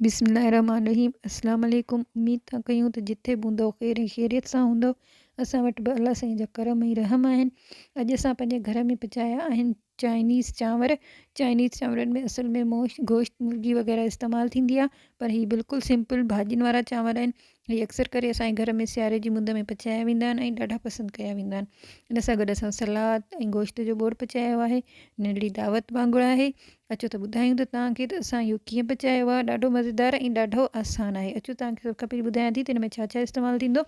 بسم الله الرحمٰن الرحيم السلام عليڪم اميد ٿا ڪيون ته جٿي به هوندؤ خير ۽ خيريت سان هوندؤ اسان وٽ به الله سائين جا ڪرم ۽ رحم آهن اڄ اسان پنهنجي گهر ۾ پچايا آهن چائنيز چانور چائنيز چانورن ۾ اصل ۾ موش گوشت مرغي وغيره استعمال ٿيندي آهي پر هي بلڪل سمپل ڀاڄين وارا چانور آهن هي اڪثر ڪري اسان جي گهر ۾ سياري جي مند ۾ پچايا ويندا آهن ۽ ڏاڍا پسند ڪيا ويندا آهن. ان سان گڏ اسان سلاد ۽ گوشت جو ٻوڙ پچايو آهي. ننڍڙي دعوت وانگر آهي. اچو ته ٻڌايون ته توهان کي ته اسان اهو ڪيئن پچايو آهي. ڏاڍو مزيدار ۽ ڏاڍو آسان آهي. اچو توهان کي سڀ کان پهرين ٻڌايان ٿي ته هن ۾ ڇا ڇا استعمال ٿيندو.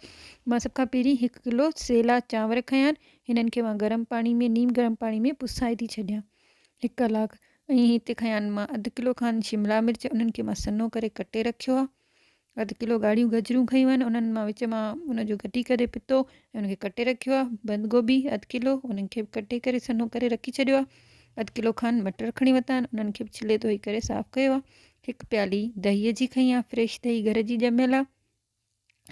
مان سڀ کان پهرين هڪ ڪلو سيلا چانور کنيا آهن. هنن کي مان گرم پاڻي ۾ نيم گرم پاڻي ۾ پسائي ٿي ڇڏيان هڪ ڪلاڪ ۽ هتي کنيا آهن مان اڌ ڪلو کن شملا مرچ انهن کي مان سنهو ڪري ڪٽي رکيو آهي. اڌ ڪلو ڳاڙهيون گجرون کنيون آهن انهن مان وچ مان ان جو ڪڍي ڪري پتو ۽ ان کي ڪٽي رکيو آهي بند گوبي اڌ ڪلو انهن کي به ڪٽي ڪري سنهو ڪري رکي ڇڏيو آهي اڌ ڪلو کن مٽر کڻي ورتا آهن انهن کي به ڇلي ڌوئي ڪري صاف ڪيو آهي هڪ پيالي دهيء جي کنئي آهي فريش دهي گهر جي ڄميل آهي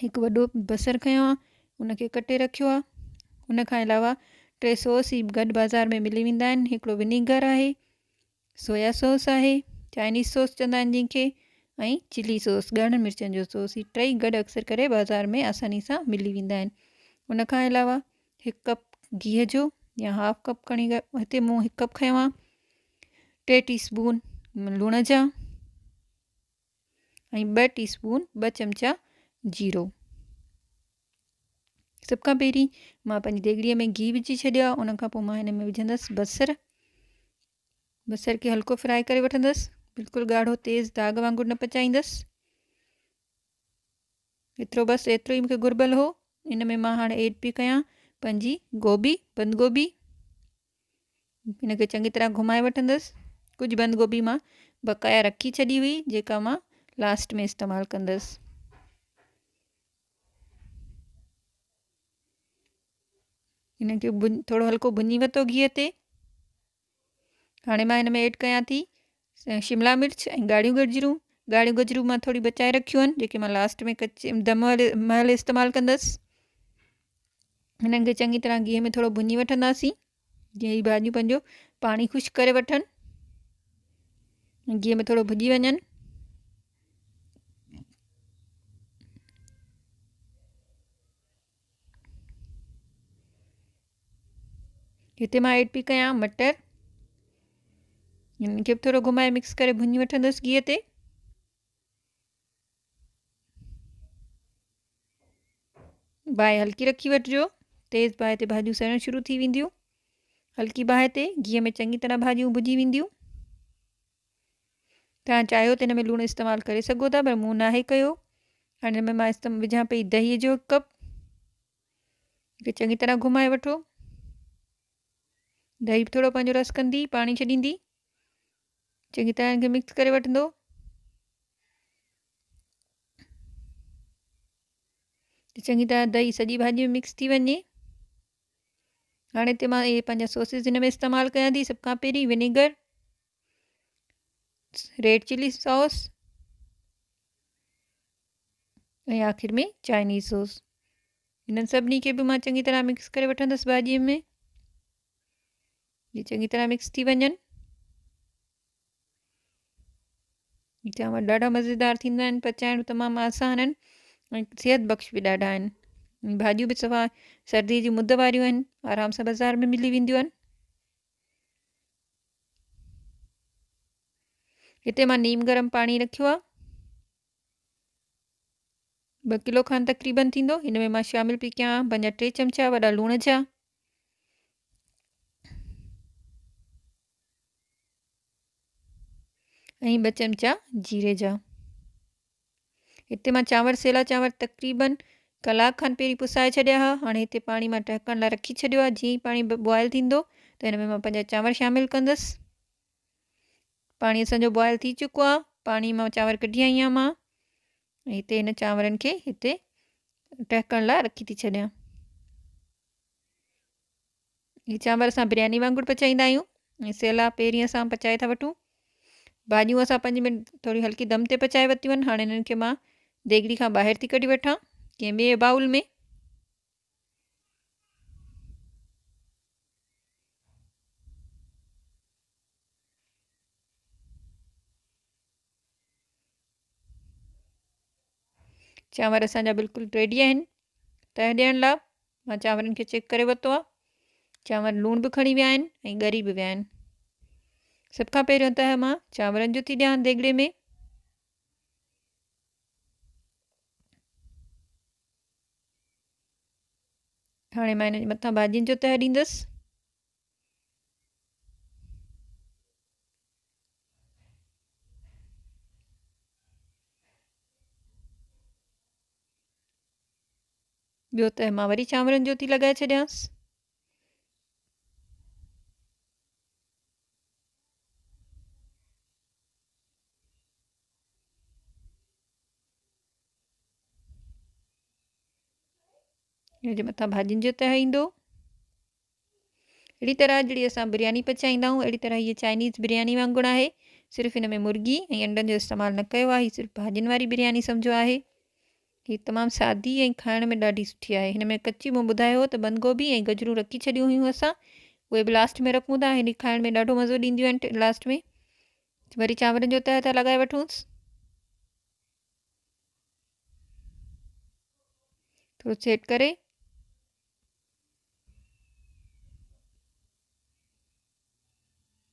هڪ وڏو بصر کنيو آهي ان کي ڪٽي رکيو آهي ان کان علاوه ٽي سوس هي گڏ بازار ۾ ملي ويندا آهن هڪڙو ونيگر آهي سويا سوس آهي، چائنيز سوس چوندا آهن جنهن کي ۽ چلي سوس ڳاڙهن مرچن جو سوس هي ٽئي گڏ اڪثر ڪري بازار ۾ آساني سان ملي ويندا آهن ان کان علاوه هڪ ڪپ گيهه جو يا هاف ڪپ کڻي هتي مون هڪ ڪپ کنيو آهي ٽي ٽي اسپون لوڻ جا ۽ ٻه ٽي اسپون ٻه چمچا جيرو. سڀ کان پهرين مان پنهنجي ديڳڙيء ۾ گيهه وجهي ڇڏيو آهي ان کان پوء مان هن ۾ وجهندس بصر بصر کي هلڪو فرائي ڪري وٺندس بلڪل ڳاڙهو تيز داغ وانگر نه پچائيندس ايترو بس ايترو ئي مونکي گهربل هو ان ۾ مان هاڻي ايڊ پي ڪيان پنهنجي گوبي بند گوبي هن کي چڱي طرح گهمائي وٺندس. ڪجهه بند گوبي مان بقايا رکي ڇڏي هئي جيڪا مان لاسٽ ۾ استعمال ڪندس. هن کي ٿورو هلڪو ڀڃي ورتو گيهه تي. هاڻي مان هن ۾ ايڊ ڪيان ٿي شملا مرچ ۽ ڳاڙهيون گجرون. ڳاڙهيون گجرون مان ٿوري بچائي رکيون آهن جيڪي مان لاسٽ ۾ ڪچي دم مهل استعمال ڪندس. هنن کي چڱي طرح گيهه ۾ ٿورو ڀڃي وٺنداسين جيئن هي ڀاڄيون پنهنجو پاڻي خشڪ ڪري وٺن گيهه ۾ ٿورو ڀڄي وڃن هتي مان ايڊ پي ڪيان مٽر هن کي به ٿورو گهمائي مڪس ڪري ڀڃي وٺندس گيهه تي باهه هلڪي رکي وٺجو تيز باهه تي ڀاڄيون سڙڻ شروع ٿي وينديون هلڪي باهه تي گيهه ۾ چڱي طرح ڀاڄيون ڀڄي وينديون توهان چاهيو ته هن ۾ لوڻ استعمال ڪري سگهو ٿا پر مون ناهي ڪيو هاڻي هن ۾ مان استعمال وجهان پئي دهي جو هڪ ڪپ کي چڱي طرح گهمائي وٺو دهي به ٿورو پنهنجو رس ڪندي پاڻي ڇڏيندي چڱي طرح هن کي مڪس ڪري وٺندو چڱي طرح دهي سڄي ڀاڄي ۾ مڪس ٿي وڃي هاڻي هتي مان اهي پنهنجا سوسز هن ۾ استعمال ڪيان ٿي سڀ کان پهرين ونيگر ريڊ چلي ساس ۽ آخر ۾ چائنيز سوس انهن سڀني کي به مان چڱي طرح مڪس ڪري وٺندس ڀاڄي ۾ جي چڱي طرح مڪس ٿي وڃن چانور ڏاڍا مزيدار ٿيندا آهن پچائڻ به تمام آسان آهن ۽ صحت بخش به ڏاڍا آهن ڀاڄيون به صفا سردي جي مد واريون آهن آرام سان بازار ۾ ملي وينديون آهن هتي مان نيم گرم پاڻي رکيو آهي ٻه ڪلو کن تقريبن ٿيندو هن ۾ مان شامل پئي ڪيان پنهنجا ٽي چمچا وڏا لوڻ جا ۽ ٻه چمچا جيري جا هتي مان چانور سيلا چانور تقريبن ڪلاڪ کن پهرين پسائي ڇڏيا هئا هاڻي هتي پاڻي مان ٽهڪڻ لاء رکي ڇڏيو آهي جيئن ئي پاڻي بوائل ٿيندو ته هن ۾ مان پنهنجا چانور شامل ڪندس پاڻي اسان جو بوائل ٿي چڪو آهي پاڻي مان چانور ڪڍي آئي آهيان مان ۽ هتي هن چانورن کي هتي ٽهڪڻ لاء رکي ٿي ڇڏيان هي چانور اسان برياني وانگر پچائيندا آهيون ۽ سيلا پهرين اسان پچائي ٿا وٺون ڀاڄيون اسان پنج منٽ ٿوري هلڪي دم تي پچائي ورتيون آهن هاڻي هنن کي مان ديڳڙي کان ٻاهر ٿي ڪڍي وٺان ڪنهن ٻئي باؤل ۾ چانور اسان جا بلڪل ريڊي آهن تهه ڏيڻ لاء مان چانورن کي چيڪ ڪري ورتو آهي چانور لوڻ به کڻي ويا آهن ۽ ڳري به ويا آهن سڀ کان پهريون تهه مان چانورن جو ٿي ڏيان ديڳڙي ۾ هاڻي مان هن جي مٿان ڀاڄين جو تهه ڏيندس ٻيو ته مان وري چانورن جو ٿي لڳائي ڇڏيانس. هن جي مٿان ڀاڄين جو تهه ايندو. اهڙي طرح جهڙي اسان برياني پچائيندا آهيون اهڙي طرح هيء چائنيز برياني وانگر آهي صرف هن ۾ مرغي ۽ انڊن جو استعمال نه ڪيو آهي هي صرف ڀاڄين واري برياني سمجهو آهي هي تمام سادي ۽ کائڻ ۾ ڏاڍي سٺي آهي هن ۾ ڪچي مون ٻڌايو هو ته بند گوبي ۽ گجرون رکي ڇڏيون هيون اسان اهي به لاسٽ ۾ رکون ٿا هن کائڻ ۾ ڏاڍو مزو ڏينديون آهن لاسٽ ۾ وري چانورن جو تهه ٿا لڳائي وٺونس ٿورو سيٽ ڪري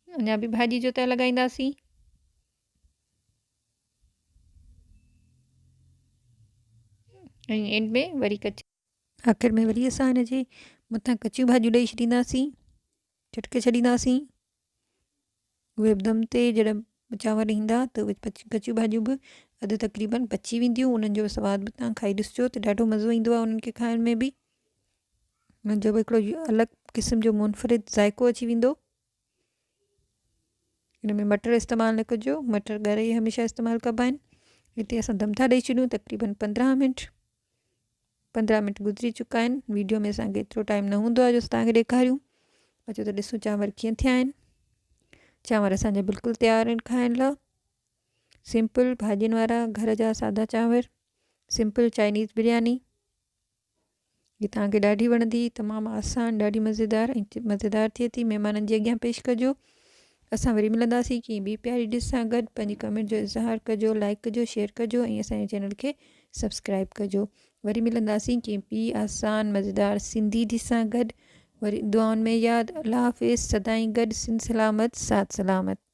اڃا به ڀاڄي جو تهه لڳائينداسين. ۽ اينڊ ۾ وري ڪچي آخر ۾ وري اسان هن جي مٿان ڪچيون ڀاڄيون ڏئي ڇڏينداسين ڇٽڪي ڇڏينداسين اهي به دم تي جڏهن چانور ايندا ته اهي ڪچيون ڀاڄيون به اڌ تقريبن پچي وينديون انهن جو سواد به توهان کائي ڏسجو ته ڏاڍو مزو ايندو آهي انهن کي کائڻ ۾ به انهن جو به هڪڙو الڳ قسم جو منفرد ذائقو اچي ويندو ان ۾ مٽر استعمال نه ڪجو مٽر ڳري هميشه استعمال ڪبا آهن هتي اسان دم ٿا ڏئي ڇڏيون تقريبن 15 منٽ 15 منٽ گذري چڪا آهن ويڊيو ۾ اسان کي ايترو ٽائيم نه هوندو آهي جو اسان توهان کي ڏيکاريون اچو ته ڏسون چانور ڪيئن ٿيا آهن چانور اسان جا بلڪل تيار آهن کائڻ لاء سمپل ڀاڄين وارا گهر جا سادا چانور سمپل چائنيز برياني هي توهان کي ڏاڍي وڻندي تمام آسان ڏاڍي مزيدار ۽ مزيدار ٿئي ٿي مهمانن جي اڳيان پيش ڪجو اسان وري ملنداسين ڪنهن ٻي پياري ڊش سان گڏ پنهنجي ڪمينٽ جو اظهار ڪجو لائڪ ڪجو شيئر ڪجو ۽ اسان جي چينل کي سبسڪرائب ڪجو وري ملنداسين ڪنهن ٻي آسان مزيدار سنڌي ڊش سان گڏ وري دعائن ۾ ياد الله حافظ سدائين گڏ سنڌ سلامت ساٿ سلامت.